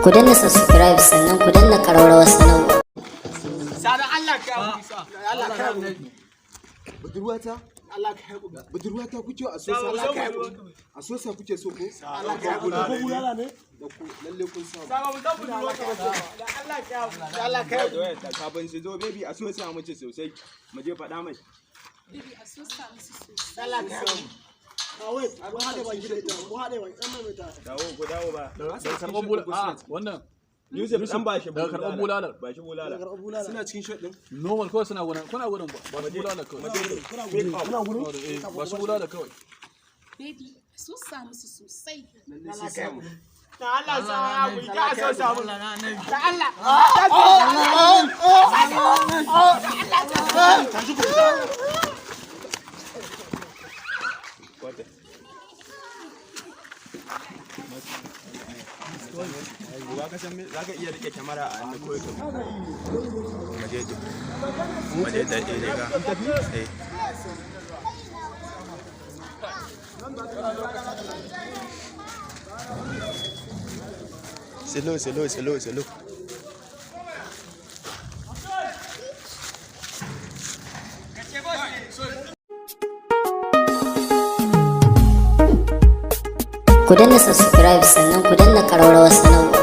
Ku danna subscribe, sannan ku danna ƙararrawar sanarwa. Sada, Allah ka yi sa. Allah ka yi. Budurwata? Allah ka yi. Budurwata kuke a sosa? Allah ka yi. A sosa kuke so ko? Allah ka yi. Ko bulala ne da ku, lalle kun samu. Saba mu san budurwa ka bace. Allah ka yi. Allah ka yi. Da kafin su zo, baby, a so sa mace sosai. Mu je, faɗa mai. Baby, a so sa musu sosai. Allah ka yi. A wait, mu haɗe baki da ita, mu haɗe baki, ɗan maimaita. Dawo, ku dawo ba. Daga karɓar bulala a wannan. Yusuf, dan ba shi. Daga karɓar bulalar. Ba shi bulala. Karɓar bulala. Suna cikin shot din. Normal kawai, suna wurin, kuna wurin, ba ba su bulala kawai. Kuna gurin? Eh, ba su bulala kawai. Baby, a so sa musu sosai. Lalle sun samu. Da Allah sa ya ku ka so samu. Da Allah. Kwata. Ba ka san za ka iya rike kyamara a hannu ko ka maje je. Maje da eh ga. Eh. Slow, slow, slow, slow. Ku danna subscribe, sannan ku danna ƙararrawar sanarwa.